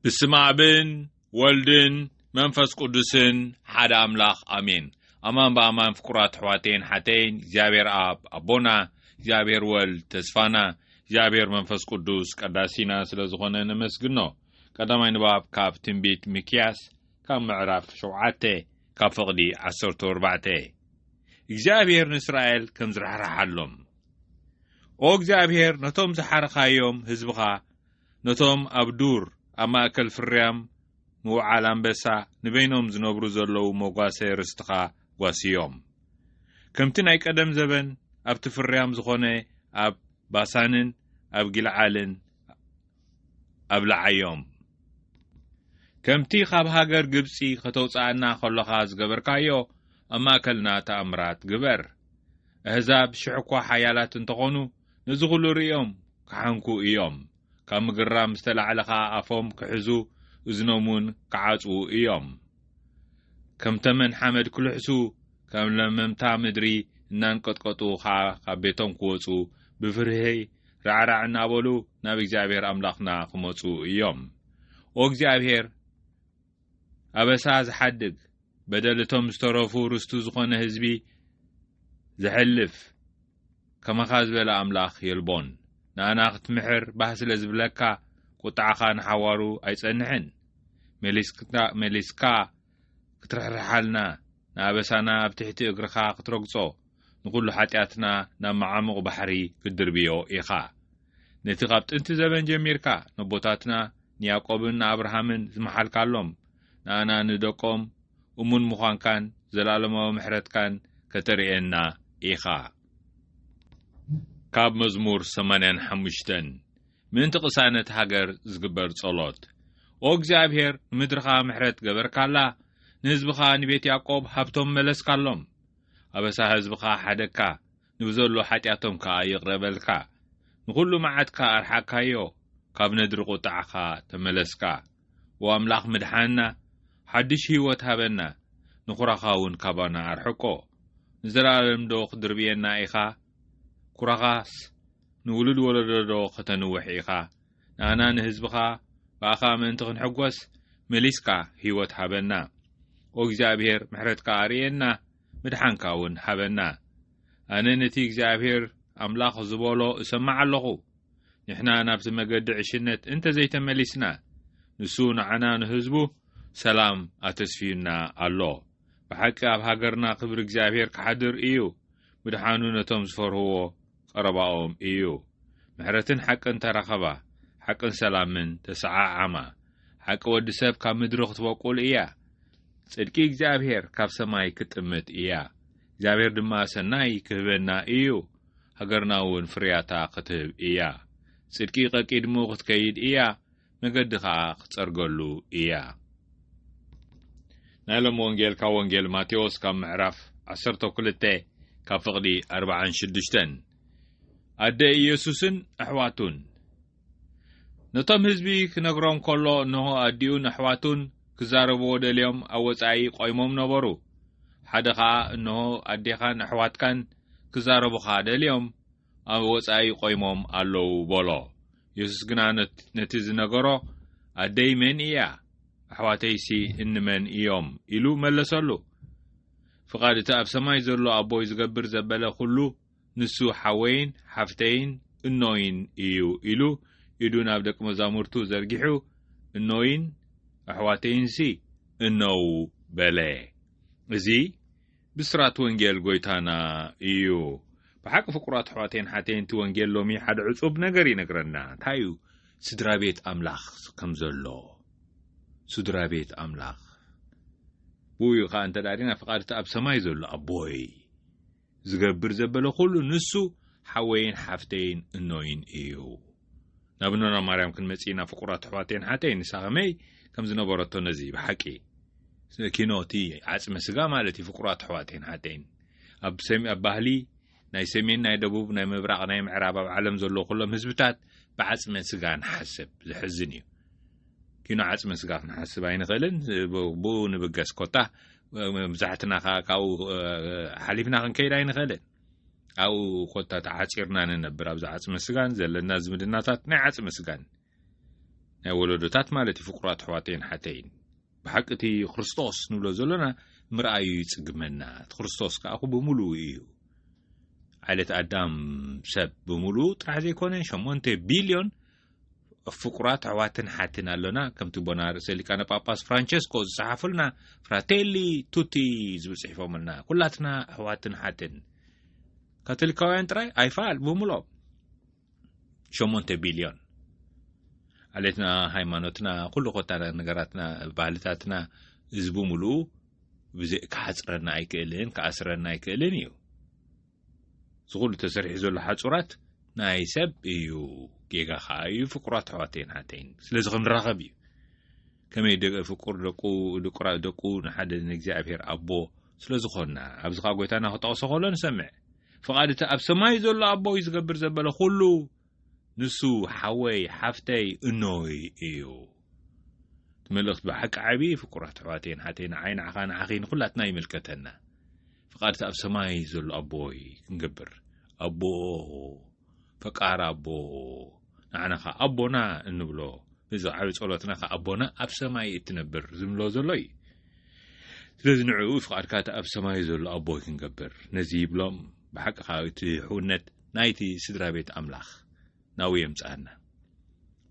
ብስም ኣብን ወልድን መንፈስ ቅዱስን ሓደ ኣምላኽ ኣሜን። ኣማን ብኣማን ፍቁራት ኣሕዋተይን ሓተይን፣ እግዚኣብሔር ኣብ ኣቦና፣ እግዚኣብሔር ወልድ ተስፋና፣ እግዚኣብሔር መንፈስ ቅዱስ ቀዳሲና ስለ ዝኾነ ነመስግኖ። ቀዳማይ ንባብ ካብ ትንቢት ሚክያስ ካብ ምዕራፍ ሸውዓተ ካብ ፍቕዲ ዓሰርተ ኣርባዕተ። እግዚኣብሔር ንእስራኤል ከም ዝራሕርሓሎም። ኦ እግዚኣብሔር፣ ነቶም ዝሓረኻዮም ህዝብኻ፣ ነቶም ኣብ ዱር ኣብ ማእከል ፍርያም ምውዓል ኣንበሳ ንበይኖም ዝነብሩ ዘለዉ መጓሰ ርስትኻ ጓስዮም። ከምቲ ናይ ቀደም ዘበን ኣብቲ ፍርያም ዝኾነ ኣብ ባሳንን ኣብ ጊልዓልን ኣብልዓዮም። ከምቲ ካብ ሃገር ግብጺ ከተውጽኣና ከሎኻ ዝገበርካዮ ኣብ ማእከልና ተኣምራት ግበር። ኣህዛብ ሽሕ እኳ ሓያላት እንተኾኑ፣ ነዚ ኹሉ ርእዮም ክሓንኩ እዮም። ካብ ምግራም ዝተላዕለ ኸኣ ኣፎም ክሕዙ፣ እዝኖም እውን ክዓጽዉ እዮም። ከም ተመን ሓመድ ክልሕሱ፣ ከም ለመምታ ምድሪ እናንቀጥቀጡ ኸኣ ካብ ቤቶም ክወጹ፣ ብፍርሂ ራዕራዕ እናበሉ ናብ እግዚኣብሔር ኣምላኽና ክመጹ እዮም። ኦ እግዚኣብሔር፣ ኣበሳ ዝሓድግ፣ በደል እቶም ዝተረፉ ርስቱ ዝኾነ ህዝቢ ዘሕልፍ፣ ከማኻ ዝበለ ኣምላኽ የልቦን። ንኣና ክትምሕር ባህ ስለ ዝብለካ፣ ቁጥዓኻ ንሓዋሩ ኣይጸንሕን። መሊስካ፣ መሊስካ ክትርሕርሓልና፣ ንኣበሳና ኣብ ትሕቲ እግርኻ ክትረግጾ፣ ንኹሉ ሓጢኣትና ናብ መዓሙቕ ባሕሪ ክትድርብዮ ኢኻ። ነቲ ካብ ጥንቲ ዘበን ጀሚርካ ነቦታትና ንያዕቆብን ንኣብርሃምን ዝመሓልካሎም፣ ንኣና ንደቆም እሙን ምዃንካን ዘላለማዊ ምሕረትካን ከተርእየና ኢኻ። ካብ መዝሙር ሰማንያን ሓሙሽተን። ምእንቲ ቅሳነት ሃገር ዝግበር ጸሎት። ኦ እግዚኣብሔር፣ ንምድርኻ ምሕረት ገበርካላ፣ ንህዝብኻ ንቤት ያዕቆብ ሃብቶም መለስካሎም። ኣበሳ ህዝብኻ ሓደግካ፣ ንብዘሎ ሓጢኣቶም ከኣ ይቕረ በልካ። ንኹሉ መዓትካ ኣርሓቅካዮ፣ ካብ ነድሪ ቁጥዓኻ ተመለስካ። ኦ ኣምላኽ ምድሓንና፣ ሓድሽ ህይወት ሃበና፣ ንኹራኻ እውን ካባና ኣርሕቆ። ንዘለኣለምዶ ክድርብየና ኢኻ? ኩራኻስ ንውሉድ ወለዶዶ ከተንውሕ ኢኻ? ንኣና ንህዝብኻ ብኣኻ ምእንቲ ክንሕጎስ፣ መሊስካ ህይወት ሃበና። ኦ እግዚኣብሔር፣ ምሕረትካ ኣርእየና፣ ምድሓንካ እውን ሃበና። ኣነ ነቲ እግዚኣብሔር ኣምላኽ ዝበሎ እሰምዕ ኣለኹ። ንሕና ናብቲ መገዲ ዕሽነት እንተ ዘይተመሊስና፣ ንሱ ንዓና ንህዝቡ ሰላም ኣተስፍዩና ኣሎ። ብሓቂ ኣብ ሃገርና ክብሪ እግዚኣብሔር ክሓድር እዩ። ምድሓኑ ነቶም ዝፈርህዎ ቀረባኦም እዩ። ምሕረትን ሓቅን ተራኸባ፣ ሓቅን ሰላምን ተሰዓዓማ። ሓቂ ወዲ ሰብ ካብ ምድሪ ክትበቁል እያ። ጽድቂ እግዚኣብሔር ካብ ሰማይ ክትጥምት እያ። እግዚኣብሔር ድማ ሰናይ ክህበና እዩ። ሃገርና እውን ፍርያታ ክትህብ እያ። ጽድቂ ቀቂድሙ ክትከይድ እያ፣ መገዲ ኸኣ ክትጸርገሉ እያ። ናይ ሎም ወንጌል ካብ ወንጌል ማቴዎስ ካብ ምዕራፍ ዓሰርተ ክልተ ካብ ፍቕዲ ኣርባዓን ሽዱሽተን። ኣደ ኢየሱስን ኣሕዋቱን። ነቶም ህዝቢ ክነግሮም ከሎ፣ እንሆ ኣዲኡን ኣሕዋቱን ክዛረብዎ ደልዮም ኣብ ወጻኢ ቆይሞም ነበሩ። ሓደ ኸኣ፣ እንሆ ኣዴኻን ኣሕዋትካን ክዛረቡኻ ደልዮም ኣብ ወጻኢ ቆይሞም ኣለዉ በሎ። የሱስ ግና ነት-፣ ነቲ ዝነገሮ፣ ኣደይ መን እያ? ኣሕዋተይሲ እንመን እዮም? ኢሉ መለሰሉ። ፍቓድ እቲ ኣብ ሰማይ ዘሎ ኣቦይ ዝገብር ዘበለ ኩሉ ንሱ ሓወይን ሓፍተይን እኖይን እዩ፣ ኢሉ ኢዱ ናብ ደቂ መዛሙርቱ ዘርጊሑ፣ እኖይን ኣሕዋተይንሲ እነዉ በለ። እዚ ብስራት ወንጌል ጎይታና እዩ። ብሓቂ ፍቁራት ኣሕዋተይን ሓተይን፣ እቲ ወንጌል ሎሚ ሓደ ዕጹብ ነገር ይነግረና። እንታይ እዩ? ስድራ ቤት ኣምላኽ ከም ዘሎ። ስድራ ቤት ኣምላኽ። ብኡ እዩ ከኣ እንተ ደኣ ርኢና፣ ፍቓድ እቲ ኣብ ሰማይ ዘሎ ኣቦይ ዝገብር ዘበለ ኩሉ ንሱ ሓወይን ሓፍተይን እኖይን እዩ። ናብ እኖና ማርያም ክንመጽእ ኢና፣ ፍቁራት ኣሕዋተይን ሓተይን። ንሳ ከመይ ከም ዝነበረቶ ነዚ ብሓቂ ኪኖ እቲ ዓጽመ ስጋ ማለት እዩ፣ ፍቁራት ኣሕዋተይን ሓተይን። ኣብ ሰም-፣ ኣብ ባህሊ ናይ ሰሜን፣ ናይ ደቡብ፣ ናይ ምብራቕ፣ ናይ ምዕራብ ኣብ ዓለም ዘለዉ ኩሎም ህዝብታት ብዓጽመ ስጋ ንሓስብ። ዘሕዝን እዩ። ኪኖ ዓጽመ ስጋ ክንሓስብ ኣይንኽእልን። ብ-፣ ብኡ ንብገስ ኮታ፣ መብዛሕትና ከኣ ካብኡ፣ እ፣ ሓሊፍና ክንከይድ ኣይንኽእልን። ኣብኡ ኮታ ተዓጺርና ንነብር፣ ኣብዚ ዓጽመ ስጋን ዘለና ዝምድናታት ናይ ዓጽመ ስጋን። ናይ ወለዶታት ማለት እዩ። ፍቁራት ኣሕዋተይን ሓተይን፣ ብሓቂ እቲ ክርስቶስ ንብሎ ዘሎና ምርኣዩ ይጽግመና። እቲ ክርስቶስ ከኣ ብምሉኡ እዩ። ዓሌት ኣዳም ሰብ ብምሉኡ ጥራሕ ዘይኮነ፣ ሸሞንተ ቢልዮን ፍቁራት ኣሕዋትን ሓትን ኣሎና። ከምቲ ኣቦና ርእሰ ሊቃነ ጳጳስ ፍራንቸስኮ ዝጸሓፉልና፣ ፍራቴሊ ቱቲ ዝብል ጽሒፎምልና፣ ኩላትና ኣሕዋትን ሓትን። ካቶሊካውያን ጥራይ ኣይፋል ብምሎም ሸሞንተ ቢልዮን። ዓሌትና፣ ሃይማኖትና፣ ኩሉ ኮታ ነገራትና፣ ባህልታትና፣ እዚ ብምሉኡ ብዘይ ክሓጽረና ኣይክእልን፣ ክኣስረና ኣይክእልን እዩ። እዚ ኩሉ ተሰሪሑ ዘሎ ሓጹራት ናይ ሰብ እዩ፣ ጌጋ ከኣ እዩ። ፍቁራት ኣሕዋተይን ሓተይን፣ ስለዚ ክንራኸብ እዩ። ከመይ ደ-፣ ፍቁር ደቁ፣ ድቁራ-፣ ደቁ ንሓደ ንእግዚኣብሔር ኣቦ ስለ ዝኾንና፣ ኣብዚ ኸኣ ጎይታና ክጠቕሶ ከሎ ንሰምዕ። ፍቓድ እቲ ኣብ ሰማይ ዘሎ ኣቦይ ዝገብር ዘበለ ኩሉ፣ ንሱ ሓወይ፣ ሓፍተይ፣ እኖይ እዩ። እቲ መልእኽቲ ብሓቂ ዓቢ፣ ፍቁራት ኣሕዋተይን ሓተይን፣ ንዓይ፣ ንዓኻ፣ ንዓኺ፣ ንኹላትና ይምልከተና። ፍቓድ እቲ ኣብ ሰማይ ዘሎ ኣቦይ ክንገብር። ኣቦ፣ ፈቃር ኣቦ፣ ንዓና ኸኣ ኣቦና እንብሎ። በዚ ዓቢ ጸሎትና ኸኣ ኣቦና ኣብ ሰማይ እትነብር ዝምሎ ዘሎ እዩ። ስለዚ ንዕኡ ፍቓድካ እቲ ኣብ ሰማይ ዘሎ ኣቦይ ክንገብር። ነዚ ይብሎም ብሓቂ ኸኣ እቲ ሕውነት ናይቲ ስድራ ቤት ኣምላኽ ናብኡ የምጽኣና።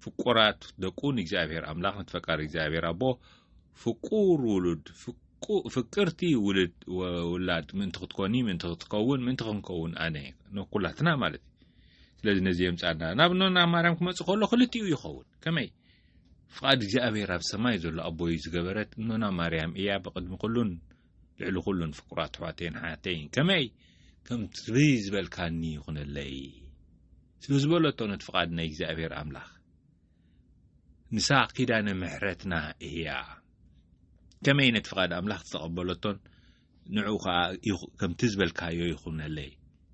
ፍቁራት ደቁ ንእግዚኣብሔር ኣምላኽ፣ ንትፈቃር እግዚኣብሔር ኣቦ፣ ፍቁር ውሉድ፣ ፍቁ-፣ ፍቅርቲ ውልድ፣ ወ-፣ ውላድ ምእንቲ ክትኮኒ፣ ምእንቲ ክትከውን፣ ምእንቲ ክንከውን ኣነ፣ ንኩላትና ማለት እዩ። ስለዚ ነዚ የምጻና። ናብ እኖና ማርያም ክመጽእ ከሎ ክልቲኡ ይኸውን። ከመይ? ፍቓድ እግዚኣብሔር ኣብ ሰማይ ዘሎ ኣቦይ ዝገበረት እኖና ማርያም እያ ብቕድሚ ኩሉን ልዕሊ ኩሉን ፍቁራት ኣሕዋተይን ሓተይን። ከመይ? ከምቲ ዝበልካኒ ይኹነለይ። ስለ ዝበለቶ ነቲ ፍቓድ ናይ እግዚኣብሔር ኣምላኽ። ንሳ ኪዳነ ምሕረትና እያ። ከመይ ነቲ ፍቓድ ኣምላኽ ዝተቐበለቶን ንዕኡ ኸኣ ይኹ-፣ ከምቲ ዝበልካዮ ይኹነለይ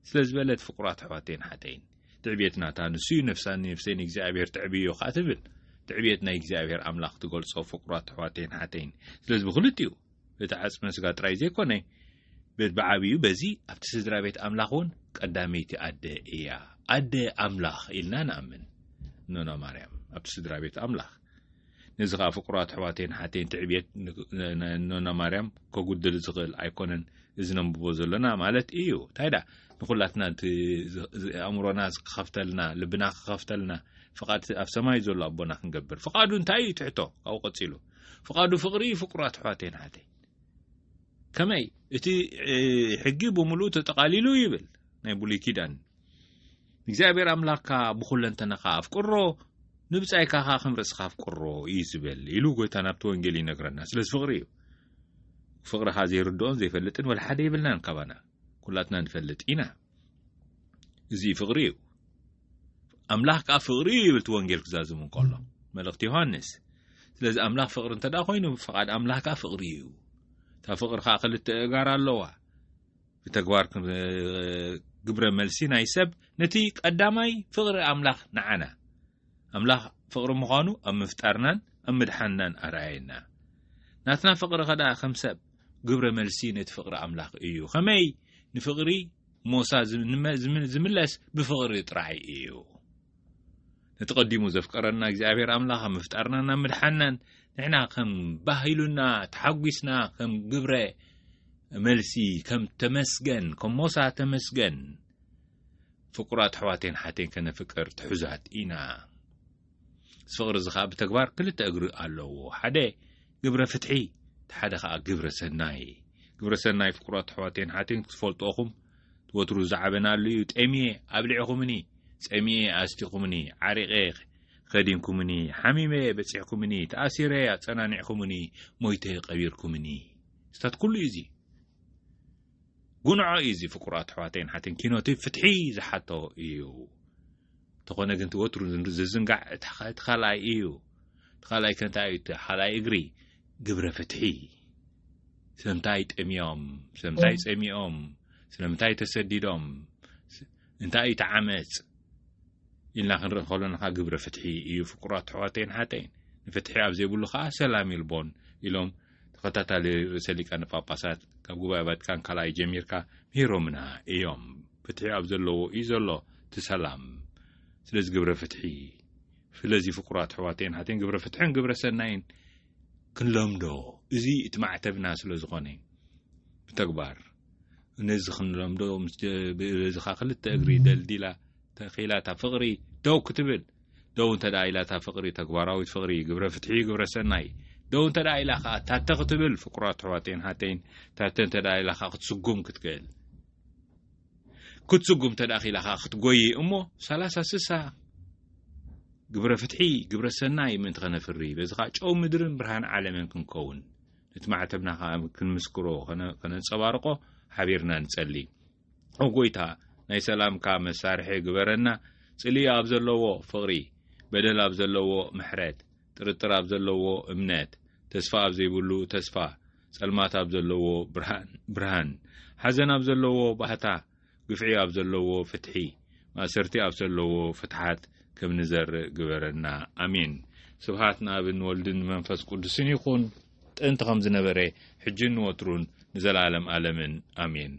ስለ ዝበለት ፍቁራት ኣሕዋተይን ሓተይን። ትዕብየት ናታ ንሱ እዩ፣ ነፍሳ ንነፍሰይ ንእግዚኣብሔር ተዕብዮ ኸኣ ትብል። ትዕብየት ናይ እግዚኣብሔር ኣምላኽ ትገልጾ ፍቁራት ኣሕዋተይን ሓተይን። ስለዚ ብኽልቲኡ እቲ ዓጽመ ስጋ ጥራይ ዘይኮነ፣ ቤት ብዓብዩ በዚ ኣብቲ ስድራ ቤት ኣምላኽ እውን ቀዳመይቲ ኣደ እያ። ኣደ ኣምላኽ ኢልና ንኣምን። እኖና ማርያም ኣብቲ ስድራ ቤት ኣምላኽ። ነዚ ኸኣ ፍቁራት ኣሕዋተይን ሓተይን ትዕብየት ን-፣ ን-፣ ን-፣ እኖና ማርያም ከጉድል ዝኽእል ኣይኮነን። እዚ ነንብቦ ዘለና ማለት እዩ። እንታይ ደኣ ንኹላትና እቲ ዝ-፣ ዝ-፣ ኣእምሮና ክኸፍተልና፣ ልብና ክኸፍተልና፣ ፍቓድ ኣብ ሰማይ ዘሎ ኣቦና ክንገብር። ፍቓዱ እንታይ እዩ ትሕቶ? ካብኡ ቀጺሉ። ፍቓዱ ፍቕሪ እዩ፣ ፍቁራት ኣሕዋተይን ሓተይ። ከመይ? እቲ፣ እ፣ ሕጊ ብምሉኡ ተጠቓሊሉ ይብል ናይ ብሉይ ኪዳን። እግዚኣብሔር ኣምላኽካ ብኹለንተናኻ ኣፍቅሮ፣ ንብጻይካ ኸኣ ከም ርእስኻ ኣፍቅሮ እዩ ዝብል ኢሉ ጎይታ ናብቲ ወንጌል ይነግረና። ስለዚ ፍቕሪ እዩ። ፍቕርኻ ዘይርድኦን ዘይፈልጥን ወላ ሓደ የብልናን ካባና። ኩላትና ንፈልጥ ኢና። እዚ ፍቕሪ እዩ። ኣምላኽ ከኣ ፍቕሪ እዩ ይብል እቲ ወንጌል ክዛዝም እንከሎ፣ መልእኽቲ ዮሃንስ። ስለዚ ኣምላኽ ፍቕሪ እንተ ደኣ ኮይኑ፣ ፍቓድ ኣምላኽ ከኣ ፍቕሪ እዩ። እታ ፍቕሪ ከኣ ክልተ ኣእጋር ኣለዋ። ብተግባር ክም-፣ ግብረ መልሲ ናይ ሰብ ነቲ ቀዳማይ ፍቕሪ ኣምላኽ ንዓና። ኣምላኽ ፍቕሪ ምዃኑ ኣብ ምፍጣርናን ኣብ ምድሓንናን ኣርኣየና። ናትና ፍቕሪ ኸኣ ከም ሰብ ግብረ መልሲ ነቲ ፍቕሪ ኣምላኽ እዩ። ኸመይ? ንፍቕሪ ሞሳ ዝም-፣ ዝመ-፣ ዝምለስ ብፍቕሪ ጥራይ እዩ። ነቲ ቀዲሙ ዘፍቀረና እግዚኣብሔር ኣምላኽ ኣብ ምፍጣርናን ኣብ ምድሓንናን ንሕና ከም ባህ ኢሉና ተሓጒስና ከም ግብረ መልሲ ከም ተመስገን፣ ከም ሞሳ ተመስገን ፍቁራት ኣሕዋተይን ሓተይን ከነፍቅር ትሑዛት ኢና። እዚ ፍቕሪ እዚ ኸኣ ብተግባር ክልተ እግሪ ኣለዎ። ሓደ ግብረ ፍትሒ፣ እቲ ሓደ ኸኣ ግብረ ሰናይ። ግብረ ሰናይ ፍቁራት ኣሕዋተይን ሓተይን ክትፈልጡ ኢኹም። ወትሩ ዝዓበናሉ እዩ። ጠምየ ኣብሊዕኹምኒ፣ ጸሚኤ ኣስቲኹምኒ፣ ዓሪቐ ኸዲንኩምኒ፣ ሓሚመ በጺሕኩምኒ፣ ተኣሲረ ኣጸናኒዕኩምኒ፣ ሞይተ ቀቢርኩምኒ። ስታት ኩሉ እዩ እዚ። ጉንዖ እዩ እዚ ፍቁራት ኣሕዋተይን ሓተይን፣ ኪኖቲ ፍትሒ ዝሓቶ እዩ። እንተኾነ ግን እቲ ወትሩ ዝን-፣ ዝዝንጋዕ እቲ ኸ-፣ እቲ ኻልኣይ እዩ። እቲ ኻልኣይ ከ እንታይ እዩ? እቲ ኻልኣይ እግሪ ግብረ ፍትሒ። ስለምንታይ ጠምዮም? ስለምንታይ ጸሚኦም? ስለምንታይ ተሰዲዶም? ስ-፣ እንታይ እዩ እቲ ዓመጽ? ኢልና ክንርኢ ከሎና ኸኣ ግብረ ፍትሒ እዩ። ፍቁራት ኣሕዋተይን ሓተይን፣ ንፍትሒ ኣብ ዘይብሉ ኸኣ ሰላም የልቦን ኢሎም ተኸታታሊ ርእሰ ሊቃነ ጳጳሳት ካብ ጉባኤ ቫቲካን ካልኣይ ጀሚርካ ምሂሮምና እዮም። ፍትሒ ኣብ ዘለዎ እዩ ዘሎ እቲ ሰላም። ስለዚ ግብረ ፍትሒ ስለዚ ፍቁራት ኣሕዋተይን ኣሓተይን፣ ግብረ ፍትሕን ግብረ ሰናይን ክንለምዶ፣ እዚ እቲ ማዕተብና ስለ ዝኾነ፣ ብተግባር ነዚ ክንለምዶ፣ ምስ ጀ-፣ በዚ ኸኣ ክልተ እግሪ ደልዲላ ተኺላ፣ እታ ፍቕሪ ደው ክትብል፣ ደው እንተ ደኣ ኢላ፣ እታ ፍቕሪ፣ ተግባራዊት ፍቕሪ፣ ግብረ ፍትሒ፣ ግብረ ሰናይ፣ ደው እንተ ደኣ ኢላ ኸኣ፣ ታተ ክትብል፣ ፍቁራት ኣሕዋተይን ኣሓተይን፣ ታተ እንተ ደኣ ኢላ ኸኣ፣ ክትስጉም ክትክእል። ክትስጉም እንተ ደኣ ኺኢላ ኸኣ፣ ክትጎዪ እሞ፣ ሰላሳ ስሳ ግብረ ፍትሒ፣ ግብረ ሰናይ ምእንቲ ኸነፍሪ፣ በዚ ኸኣ ጨው ምድርን ብርሃን ዓለምን ክንከውን፣ ነቲ ማዕተብና ኸኣ ክንምስክሮ፣ ኸነ-፣ ከነንጸባርቆ ሓቢርና ንጸሊ። ኦ ጐይታ፣ ናይ ሰላምካ መሳርሒ ግበረና። ጽልኢ ኣብ ዘለዎ ፍቕሪ፣ በደል ኣብ ዘለዎ ምሕረት፣ ጥርጥር ኣብ ዘለዎ እምነት፣ ተስፋ ኣብ ዘይብሉ ተስፋ፣ ጸልማት ኣብ ዘለዎ ብርሃን፣ ብርሃን፣ ሓዘን ኣብ ዘለዎ ባህታ፣ ግፍዒ ኣብ ዘለዎ ፍትሒ፣ ማእሰርቲ ኣብ ዘለዎ ፍትሓት ከም ንዘርእ ግበረና። ኣሜን። ስብሃት ንኣብን ወልድን መንፈስ ቅዱስን ይኹን፣ ጥንቲ ከም ዝነበረ፣ ሕጅን ንወትሩን ንዘለኣለም ኣለምን። ኣሜን።